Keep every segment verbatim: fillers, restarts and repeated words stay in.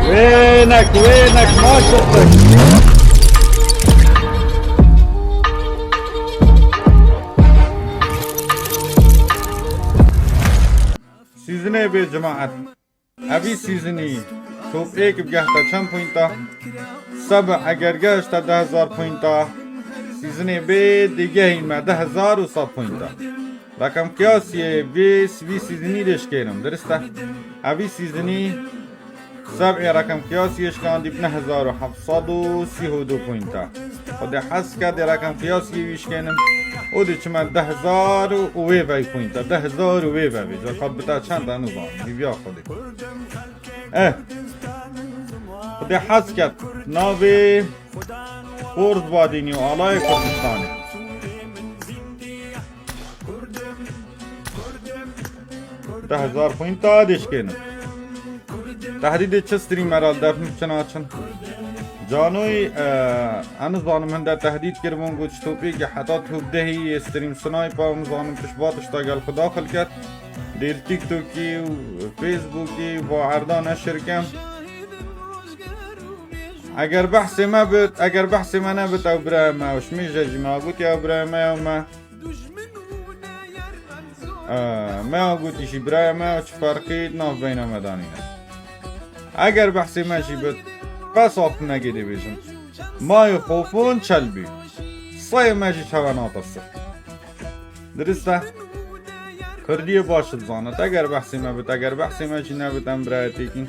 Wênek, wênek, maşallah. Sîzinê bê cemaet. Evî sîzinî top êk bi gehta çend pointa? Seb eger gehişta deh hezar pointa, sîzinê bê digehîn me deh hezar û sed pointa. Rakam qiyasiyê vê, vî sîzinî lê şikênim, dirist e? Evî sîzinî Seb'ê rakam qiyasiyê şikandî bi neh hezar û heft sed û sî û du pointa. Xwedê hez ke dê rakam qiyasiyê wî şikênim. Û dê çime deh hezar û wê vey pointa. Deh hezar û wê vevê. Ca kat bita çend e nizanim. Hîviya Xwedê. Eh. Xwedê hez ke navê Xorz Badînî û Alayê Kurdistanê. Deh hezar pointa dê şikênim. Tehdîdê çi streamer al defin çi naçin? Canoyî, e, ez nizanim hinde tehdîd kiribûn, got, ji topêkê heta top dehî yê stream snipe, ez nizanim pişt va tişta gel xwe daxil ket. Dêr TikTokî û Facebookî va erda neşir kem. Eger behsê me bit, eger behsê me nebit, ew birayê me, ew ji mêje jî me, got ya birayê me ya me. Ee, me ya gotî jî birayê me ya çi ferqî di nav beyna me danîne. Eger behsê me jî bit, bes axir negê dê bêjim. Mayê xofon çel bî. Sayê me jî çawa natirsin. Dirist e? Kurdiyê baş dizanit. Eger behsê me bit, eger behsê me jî nebit, em birayetêkîn.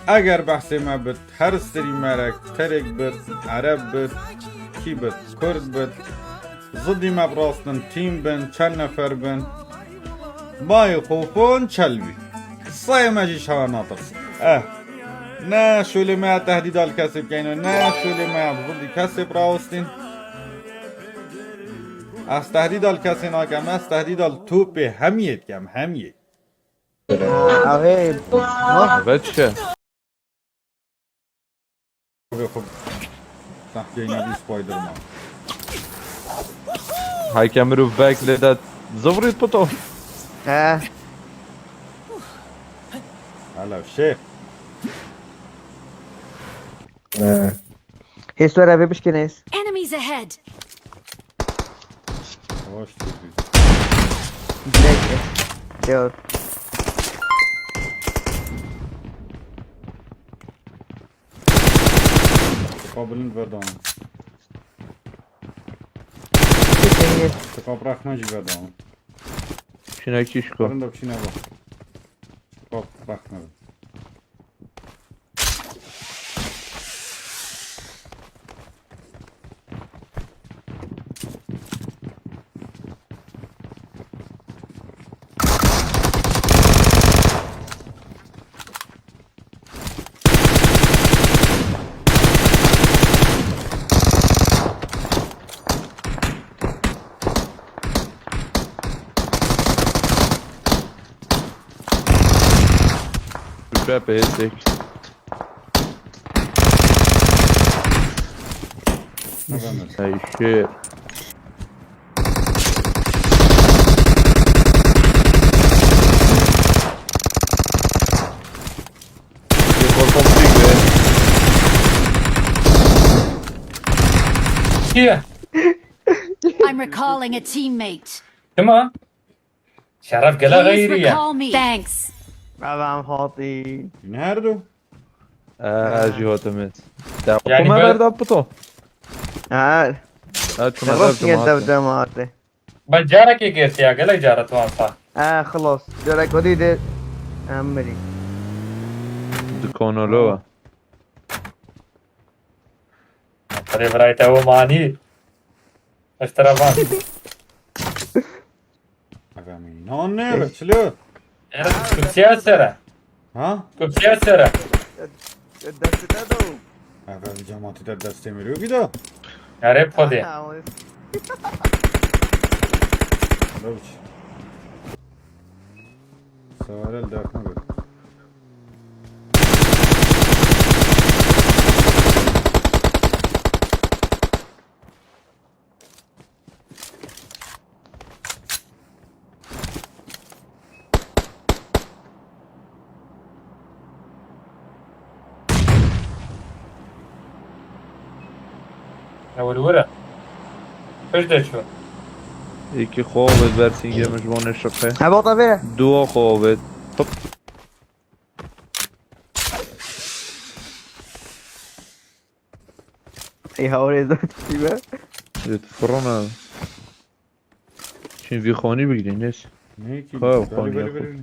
Eger behsê me bit, her streamerek, terek bit, ereb bit, kî bit, kurd bit, zidî me bi rastin, team bin, çend nefer bin. Mayê xofon çel bî. Sayê me jî çawa natirsin. Eh. Ne şolê me ya tehdîda li kesê bikeyn, ne şolê me ya bi zidî kesê birawistîn. Ez tehdîda li kesê nakem, ez tehdîda li topê hemiyê dikem, hemiyê. Ew hê, ha? Veçke. Xwe, xwe. Sahkeyna bî Spider-Man. Heyke mirov bek lê de zivrît pito. He. Hala şêx. He. Hês were vê bişkêne hês. Enemies ahead! Yavaş dur bir. Direkt. Yok. Tiqa bilind ver dawam. Kesin git. Tiqa bırakma jî ver dawam. Çinekî şiko. Karın da çine bak. Tiqa bırakma. Şuraya peyesek. Hey shit. Here. I'm recalling a teammate. Come on. Şeref gela Please xeyrî ye. Recall me. Thanks. Ev em hatî. Nerede? Ee, jî hatimiz. Ya, yani kuma böyle verda pito. Ha. Ha, kuma Rost verda gel mate. Dev dev mate. Ben carekê girtiya, gelek cara tu ansa. Ha, xlos. Carek o dî de. Em mirî. Di konolo. Hadi bırak, tamam, ani. Eşteravan. Efendim, ne, ne, çilo? Era, kursiya sere. Ha? Kursiya sere. Destine de o. Efendim, cemaati de destemiyor bir de. Yare pode. Ha, o. Loç. Savarel defne bir. Ew li wir e. Pişt de çû. Êkî xwe avêt ber sîngê min ji bo nêşiqê. Hebata vê. Duwa xwe avêt. Hop. Ey, hawrê zor tiştî be. Lê tu firina. Çin vî xanî bigirî, neyse. Ne ki? Ha, belê, xanî belê, yapın. Belê.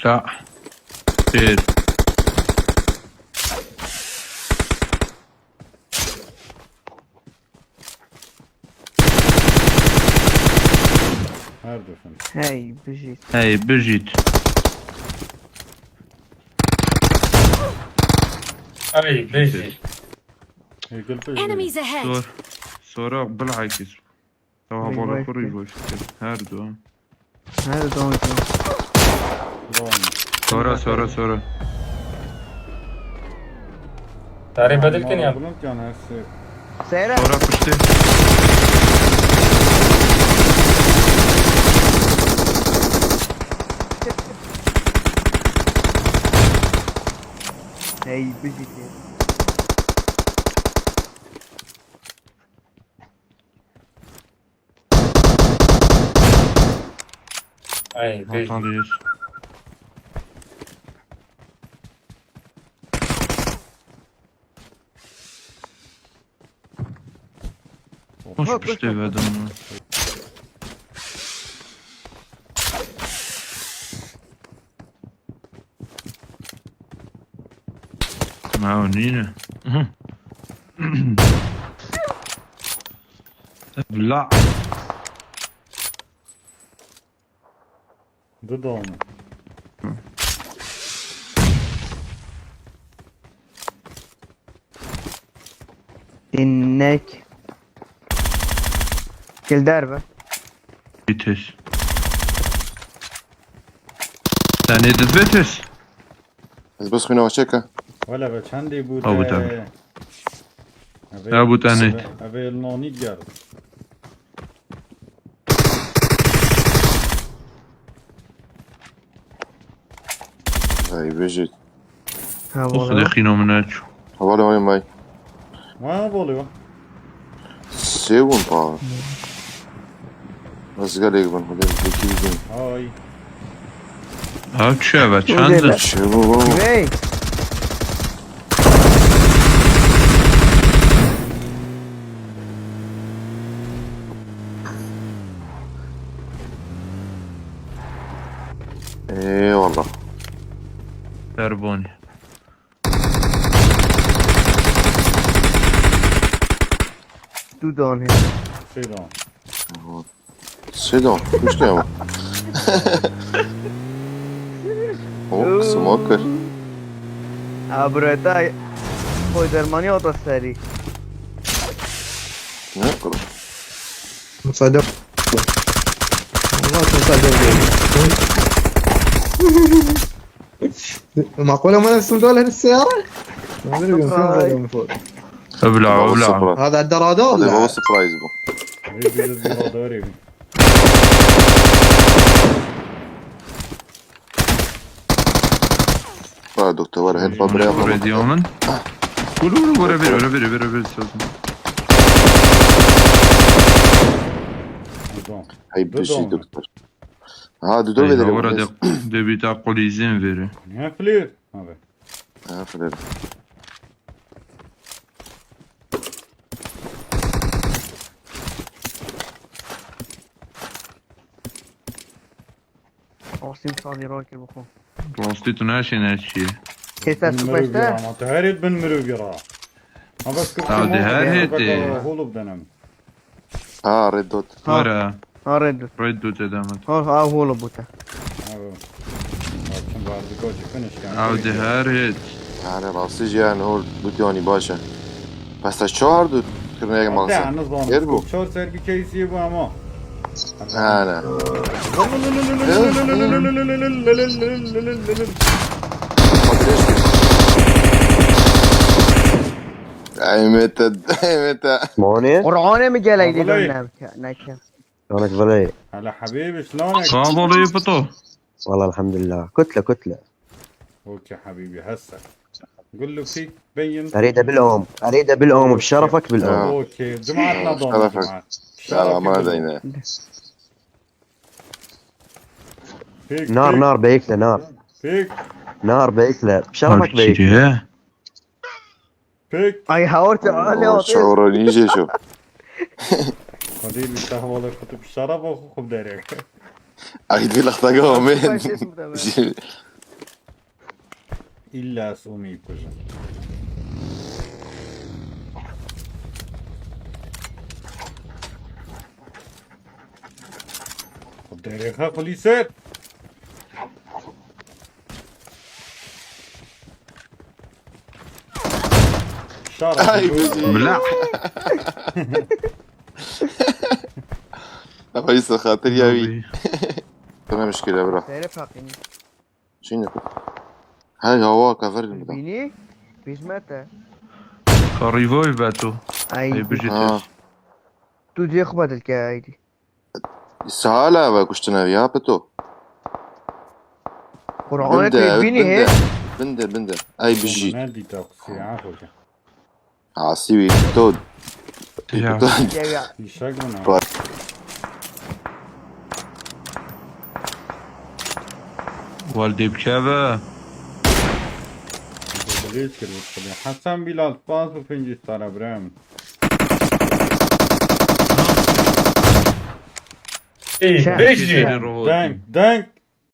Tamam. La. Bir. Her duşun. Hey, bijît. Hey, bijît. Hey, bijît. Hey, gel bijît. Enemies ahead. Sor. Sora bilakis. Tamam, bana kuruyor bu işte. Her dua. Her zaman. Tamam. Sora, sora, sora. Tarih bedel kin ya. Bunun can her şey. Seyre. Sora pişti. Hey, bijît. Ay, beş. Hatalı yüz. Hoş bir şey verdim ona. Ma o nîne. Evla. Du dane. Dinnek. Gel derbe. Bitir. Sen ne düz bitir? Ez bes xwîna çêke. Wele be çendê bû te? Ha, bû te. Evê, ha, bû te nêt. Evê, evê nanî gerd. Hey, bijît. Ha, Xwedê xîna min neçû. Hevalê mayê may. Wa hevalê wa. Sê bûn pa. Ez gelek bin, hûn ê bikî bidin. Ay. Ev çi ev e? Çend e? Çi bû baba? Vey. Eyvallah. Derbonî. Du dane. Sê dane. Sê dane. Kuş ne ama? O smoker. Abreta. Koy dermanî ota serî. Ne kadar? Sadece. Allah sen sadece. معقولة ما نفس الدولة هالسيارة؟ ما أدري، يمكن هذا من فوق. ابلع، ابلع. هذا الدرادة ولا؟ هذا هو السبرايز بو. Ha, doktor, var, hep babaya. Buraya diyor lan. Vur, vur, vur, vur, vur, vur, vur, vur, sözüm. Hey, bir şey, doktor. Ha, du dor vê de. Ora de, de bir daha kol izin verir. Ne yapılıyor? Abi. Ha, fırladı. Asim sağ bir rol ki bu konu. Rastî tu neşê neçiyê. Kes ez Bin mirov bira, ama tu herêt bin mirov bira. Ha, bes kırk. Ha, de her hete. Holo bidenim. Ha, Red Dot. Ha. Were. Ha, Red Dot. Red Dot edemet. Ha, ha, holo bute. Ha, bu. Ew de her hêt. Yani rastî jî yani hol bû, yani baş e. Bes te çar du kirine yek maqsed. Her bû. Çar ser bir case bû ama. Ha, ne. Ay, Mete, Mete. Moni? Qur'anê mi geleydi dönem ki, ne ki? Yanek veley. Hele Habib, şlonk? Sağ ol, iyi foto. والله الحمد لله، كتلة كتلة. اوكي حبيبي، هسه قول له فيك بين. اريد بالام، اريد بالام، بشرفك بالام. اوكي جماعتنا، ضامن شرفك. جماعه. لا لا، ما علينا. فيك نار فيك نار بيكله نار. فيك نار بيكله، بشرفك بيكله. Çiçeğe. فيك. Ay, hawar te ale شعور نيجي شو. خدي لي شهوه كنت بشرف اخوكم دايرك. اي دي لخطه قومين. الا اسومي بكوجن. خد دايرك خليسات. شارع اي بجي. Bila. Nefes xatir ya wî. Sana müşküle bira. Seyre paqînî. Şimdi. Hey hava kafer gibi. Bînî? Hizmet e. Ka revive be tu. Ay. Ê bijî Ha. têj. Tu cê xwe bedil ke aydî. Sala ve kuştine ya pito. Qur'anê tu bînî hê. Binde binde. Ay bijî. Ne dîta qisî ha hoca. Asî wî to. Ya. Ya ya. Fîşek bana. Bak. Wal dê bikeve. Debelê kir bu kadar. Hasan Bilal, spas û pêncî star Ibrahim. Ey, Çek. beş jî. Deng, deng.